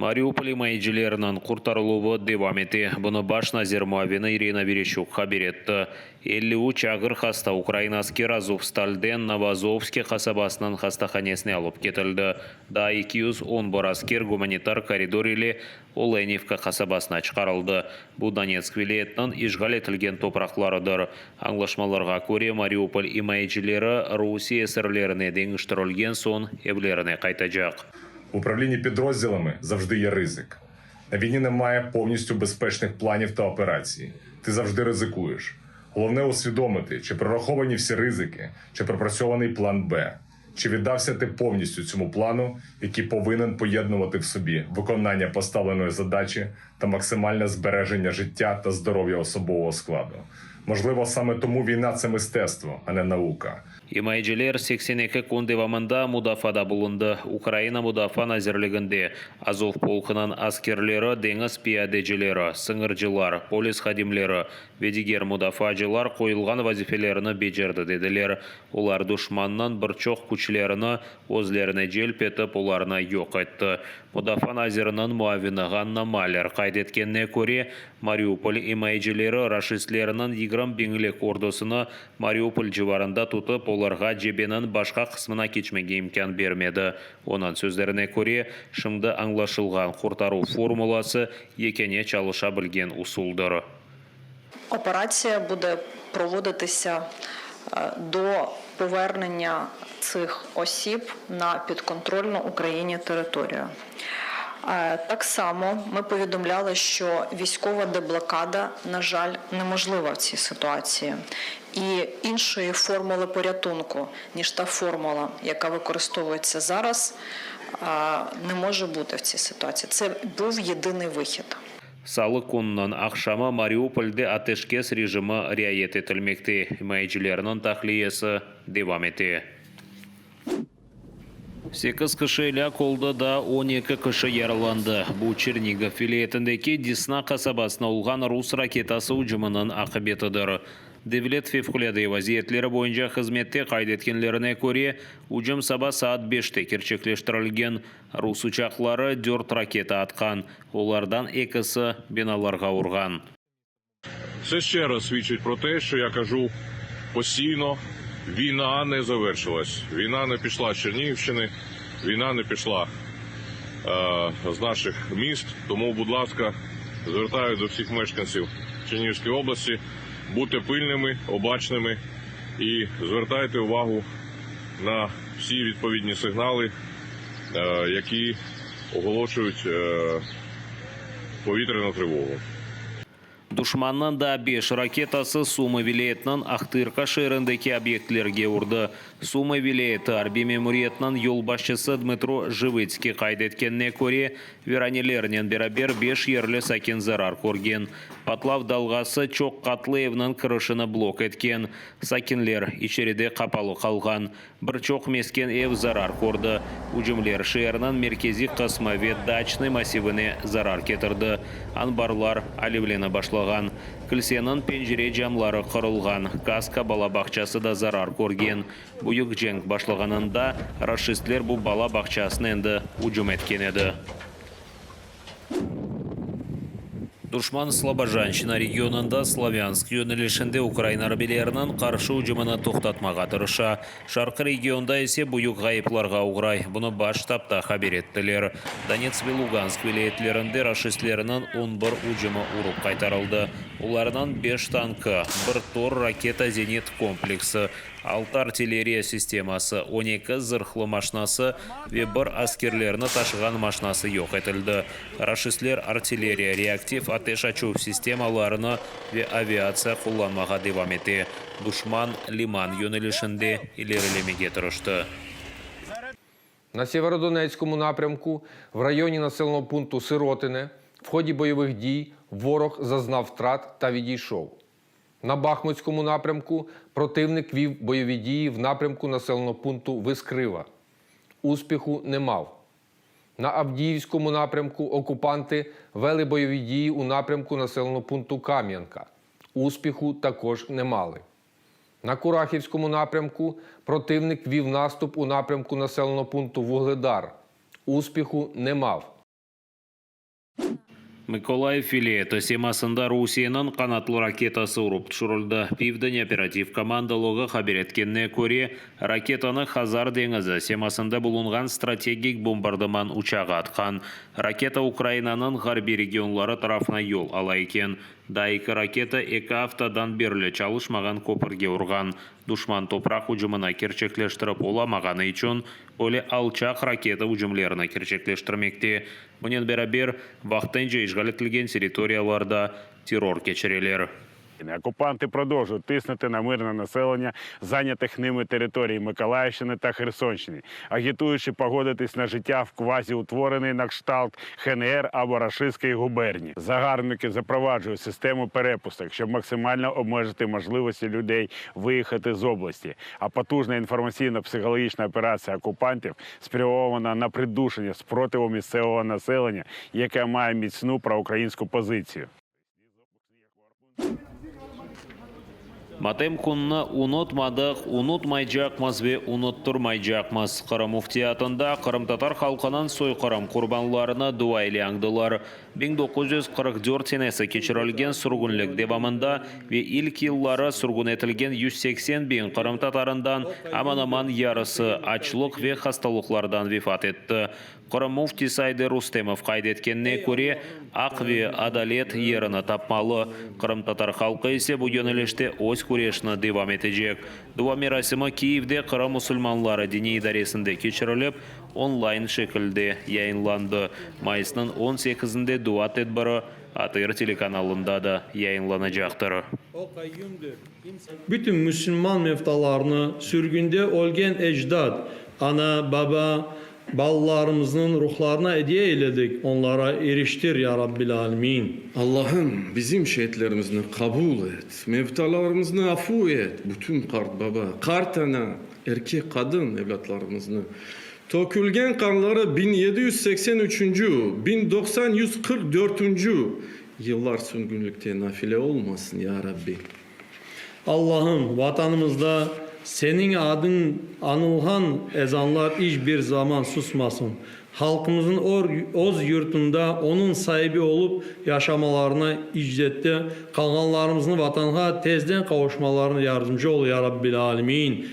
Mariupol imayecileriniñ qurtarıluvı devam ete. Bunı baş nazir muavini İrina Vereşçuk haber etti. 53 ağır hasta ukrain asker Azovstalden Novoazovske qasabasınıñ hastahanesine alıp ketildi. Daa 211 asker gumanitar koridor ile Olenivka qasabasına çıqarıldı. Bu Donetsk vilâyetiniñ işğal etilgen topraqlarıdır. Añlaşmalarğa köre, Mariupol imayecileri Rusiye esirlerine deñiştirilgen soñ evlerine qaytacaq. В управлінні підрозділами завжди є ризик. На війні немає повністю безпечних планів та операцій. Ти завжди ризикуєш. Головне усвідомити, чи прораховані всі ризики, чи пропрацьований план Б. Чи віддався ти повністю цьому плану, який повинен поєднувати в собі виконання поставленої задачі та максимальне збереження життя та здоров'я особового складу. Можливо, саме тому війна це мистецтво, а не наука. İmayeciler 82 kün devamında mudafaada bulundı. Ukraina Mudafaa nazirliginde, Azov polkunıñ askerleri, deñiz piyadecileri, sıñırcılar, polis hadimleri ve diger mudafaacılar qoyulğan vazifelerni becerdi, dediler. Olar duşmannıñ bir çoq küçlerini özlerine celp etip, olarnı yoq etti. Mudafaa naziriniñ muavini Ğanna Malâr qayd etkenine köre, Mariupol imayecileri raşistlerniñ 20 biñlik ordusını Mariupol civarında tutıp, olarğa cebeniñ başqa qısmına keçmege imkân bermedi. Onıñ sözlerine köre, şimdi añlaşılğan qurtaruv formulası yekâne çalışa bilgen usuldır. Operatsiya буде проводитися до повернення цих осіб на підконтрольну Україні територію. Так само ми повідомляли, що військова деблокада, на жаль, неможлива в цій ситуації. І іншої формули порятунку, ніж та формула, яка використовується зараз, не може бути в цій ситуації. Це був єдиний вихід. Salı kününiñ aqşamı Mariupolde ateşkes rejimi riayet etilmekte, imayecilerniñ tahliyesi devam ete. Sekiz kişi elâk oldı, daa 12 kişi yaralandı. Bu, Çernigov vilâyetindeki Desna qasabasına olğan rus raketası ücüminiñ aqibetidir. Devlet fevqulâde vaziyetleri boyunca hızmette qayd etkenlerine köre, ücüm saba saat beşte kerçekleştirilgen. Rus uçaqları dört raketa atqan, olardan ekisi binalarğa urğan. Це ще раз свідчить про те, що я кажу постійно, війна не завершилась. Війна не пішла з Чернігівщини, війна не пішла з наших міст. Тому, будь ласка, звертаю до всіх мешканців Чернігівської області, будьте пильними, обачними і звертайте увагу на всі відповідні сигнали, які оголошують повітряну тривогу. Duşmannıñ daa beş raketası Sumı vilâyetiniñ Ahtırka şeerindeki obyektlerge urdı. Sumı vilâyeti arbiy memuriyetiniñ yolbaşçısı Dmıtro Jıvıtskiy qayd etkenine köre, viranelernen beraber beş yerli sakin zarar körgen. Patlav dalğası çoq qatlı evniñ kirişini blok etken. Sakinler içeride qapalı qalğan. Bir çoq mesken ev zarar kördi. Ücümler şeerniñ merkeziy qısmı ve Daçnıy massivine zarar ketirdi. Anbarlar alevlene başlağan. Kilseniñ pencere camları qırılğan. Kazka bala bağçası da zarar körgen. Büyük cenk başlağanında raşistler bu bala bağçasına endi ücüm etken edi. Duşman Slobojanşçına regionında Slavânsk yönelişinde ukrain arbiyleriniñ qarşı ücümini toqtatmağa tırışa. Şarqiy regionda ise büyük ğayıplarğa oğray. Bunı Baş ştabda haber ettiler. Donetsk ve Lugansk vilâyetlerinde raşistlerniñ 11 ücümi urıp qaytarıldı. Olarnıñ beş tankı, bir Tor raketa-zenit kompleksi, altı artilleriya sisteması, 12 zırhlı maşinası ve bir askerlerni taşığan maşinası yoq etildi. Raşistler artilleriya, reaktiv ateş açuv sistemalarını ve aviatsiya qullanmağa devam ete. Duşman Liman yönelişinde ilerilemege tırıştı. На Сєвєродонецькому напрямку в районі населеного пункту Сиротине в ході бойових дій ворог зазнав втрат та відійшов. На Бахмутському напрямку противник вів бойові дії в напрямку населеного пункту Вискрива. Успіху не мав. На Авдіївському напрямку окупанти вели бойові дії у напрямку населеного пункту Кам'янка. Успіху також не мали. На Курахівському напрямку противник вів наступ у напрямку населеного пункту Вугледар. Успіху не мав. Mıkolayıv vilâyeti semasında Rusiyeniñ qanatlı raketası urıp tüşürildi. Pivden operativ komandalığı haber etkenine köre, raketanı Hazar deñizi semasında bulunğan strategik bombardıman uçağı atqan. Raketa Ukrainanıñ ğarbiy regionları tarafına yol ala eken. Daa eki raketa eki aftadan berli çalışmağan köpürge urğan. Duşman topraq ücümini kerçekleştirip olamağanı içün böyle alçaq raketa ücümlerini kerçekleştirmekte. Bunen beraber, vaqtınca işğal etilgen territoriyalarda terror keçireler. Окупанти продовжують тиснути на мирне населення зайнятих ними територій Миколаївщини та Херсонщини, агітуючи погодитись на життя в квазіутворений на кшталт ХНР або Рашистської губернії. Загарбники запроваджують систему перепусток, щоб максимально обмежити можливості людей виїхати з області. А потужна інформаційно-психологічна операція окупантів спрямована на придушення спротиву місцевого населення, яке має міцну проукраїнську позицію. Matem kününi unutmadıq, unutmaycaqmız ve unuttırmaycaqmız. Qırım Müftiyatında qırımtatar halqınıñ soyqırım qurbanlarını dua ile añdılar. 1944 senesi keçirilgen sürgünlik devamında ve ilk yılları sürgün etilgen 180 biñ qırımtatarından aman-aman yarısı açlıq ve hastalıqlardan vefat etti. Qırım Müftisi Ayder Rustemov qayd etkenine köre, aq ve adalet yerini tapmalı, qırımtatar halqı ise bu yönelişte öz küreşini devam etecek. Dua merasimi Kiyevde Qırım musulmanları diniy idaresinde keçirilip, online şekilde yayınlandı. Mayısnıñ on sekizinde dua tedbiri ATR telekanalında da yayınlanacaqtır. Bütün müsülman mevtalarını, sürgünde ölgen ecdat, ana, baba, balalarımıznıñ ruhlarına ediye eyledik, onlara iriştir, ya Rabbil Alemin. Allahım, bizim şeitlerimizni qabul et, mevtalarımıznı afu et, bütün qartbaba, qartana, erkek, qadın evlâtlarımıznı tökülgen qanları 1780 üçünci, 1944-ünci yıllar sürgünlikte nafile olmasın, ya Rabbi. Allahım, Vatanımızda Seniñ adıñ añılğan ezanlar iç bir zaman susmasın. Halqımıznıñ öz yurtunda onıñ saibi olıp yaşamalarına, icrette qalğanlarımıznıñ Vatanğa tezden qavuşmalarına yardımcı ol, Ya Rabbil Alemin!